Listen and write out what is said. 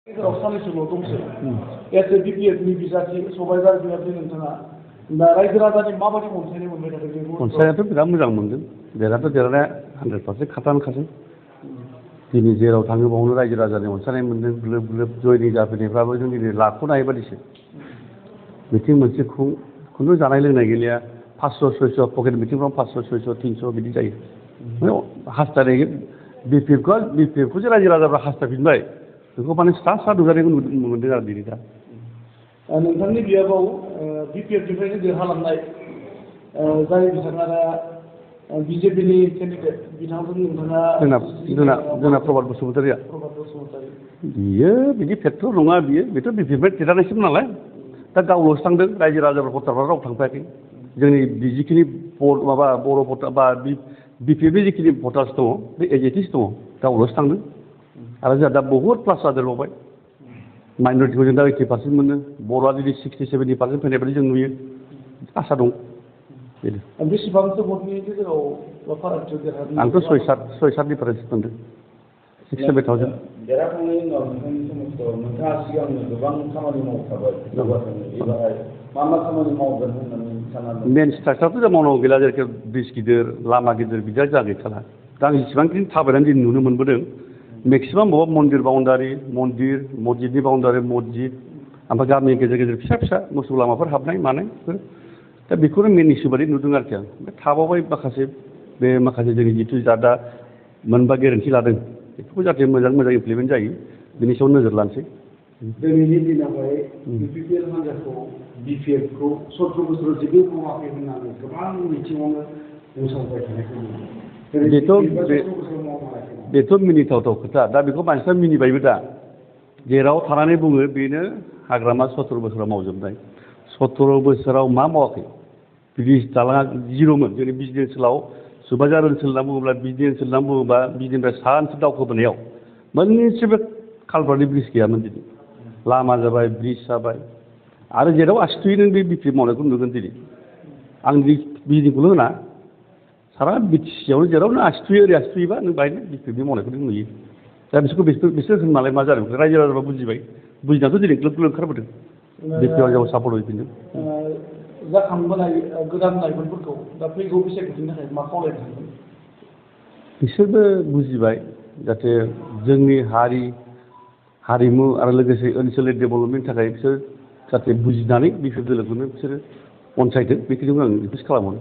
सानैसोल' दंसै एसएबिपिएफनि बिजाथि सबायझार बिहारनि नोंथाङा दा रायजो राजानि माबायदि अनसायनाय मोनबाय थादों बेखौ अनसायनायाथ' बिराद मोजां मोनदों देरहानाया 100% खाथारानोखासै दिनै जेराव थाङो बावनो रायजो राजानि अनसायनाय मोनदों ग्लोब ग्लोब जयनि जाफैनायफ्राबो जों दिनै लाख'नो हायै बादिसो मिटिं मोनसे खुनु जानाय लोंनाय गैलिया 500 600 पकेट मिटिंफ्राव 500 600 300 बिदि जायो हास्थायनाय बिपिएफखौ जे रायजो राजाफ्रा हास्थायफिनबाय बेखौ माने स्रा नुजानायखौ मोनदों आरो दिनै दा नोंथांनि बियाबाव बिपिएफनिफ्रायनो देरहालांनाय जाय बिथाङा दा बिजेपिनि केन्डिडेट बिथांजों नोंथाङा जोंना प्रभात बसुमतारिया बियो बिदि फेक्टर नङा बेथ' बिपिएफनिफ्राय देरहानायसोमोन नालाय दा गावल'सो थांदों रायजो राजाफोर भटारफ्रा रावबो थांफायाखै जोंनि जिखिनि माबा बर' भटार बा बिपिएफनि जिखिनि भटार्स दङ बे एजेटिस दङ गावल'सो थांदों आरो जोंहा दा बहुत प्लास जादेरबावबाय माइन'रिटिखौ जों दा 80% मोनो बर'आ जुदि 60-70% फैनाय बायदि जों नुयो आसा दं बेनो बेसेबांसो भटनि गेजेराव फारागथियाव देरहादों आंथ' 6-7 डिफारेन्स मोनदों 6,000-7,000 देरहाखांनायनि उनाव नोंथांनि समाजाव नोंथाङा सिगांनो गोबां खामानि मावखाबाय एबारहाय मा खामानि मावगोन होननानै साननानै मेन स्ट्राक्चारथ' जों मावनांगौ गैला जेरै ब्रिज गिदिर लामा गिदिर बिदिया जोंहा गैखाला दा आं जेसेबांखिनि थाबायनानै दिनै नुनो मोनबोदों मेक्सिमाम बबेबा मन्दिर बाउण्डारि मस्जिदनि बाउण्डारि मस्जिद ओमफ्राय गामि गेजेर गेजेर फिसा फिसा मोसौ लामाफोर हाबनाय मानायफोर दा बेखौनो मेन इस्यु बादि नुदों आरोखि आं थाबावबाय माखासे जोंनि जिथु दा मोनबा गेरेन्टि लादों बेफोरखौ जाहाथे मोजां इमप्लिमेन्ट जायो बेनि सायाव नोजोर लानोसै दिनैनि दिनावहाय बिपिएल हान्जाखौ बिपिएफखौ 17 बोसोराव जेबो मावाखै होननानै गोबां बिथिङावनो बुंसावबाय थानायखौ बेथ' मिनिथावथाव खोथा दा बेखौ मानसिफ्रा मिनिबायबो दा जेराव थानानै बुङो बेनो हाग्रामा 17 बोसोराव मावजोबनाय 17 बोसोराव मा मावाखै ब्रिज दालाङा जिर'मोन जोंनि बिजनि ओनसोलाव सुबाइझार ओनसोल होनना बुङोब्ला बिजनिनिफ्राय साहा ओनसोल दावखोबोनायाव मोनसेबो कालभार्टनि ब्रिज गैयामोन दिनै लामा जाबाय ब्रिज जाबाय आरो जेराव आसि थुयो नों बे बिपिएफ मावनायखौ नुगोन दिनै आं बिजनिखौल' होना सारा बिटिसियावनो जेरावनो आसि थुयो ओरै आसि थुयोबा नों बाहायनो बिपिएफनि मावनायखौ नों नुयो दा बिसोर होननानै मा जादों रायजो राजाफ्रा बुजिबाय बुजिनाथ' दिनै ग्लोब ग्लोब ओंखारबोदों बिपिएफ हान्जाखौ सापर्ट होफिनदों जाखांबोनाय गोदान लाइमोनफोरखौ दा फैगौ बिसायख'थिनि थाखाय मा खावलायनो सानदों बिसोरबो बुजिबाय जाहाथे जोंनि हारिमु आरो लोगोसे ओनसोलनि डेभेलपमेन्टनि थाखाय बिसोर जाहाथे बुजिनानै बिपिएफ दोलोखौनो बिसोरो अनसायदों बेखिनिखौ आं रिकुवेस्ट खालामो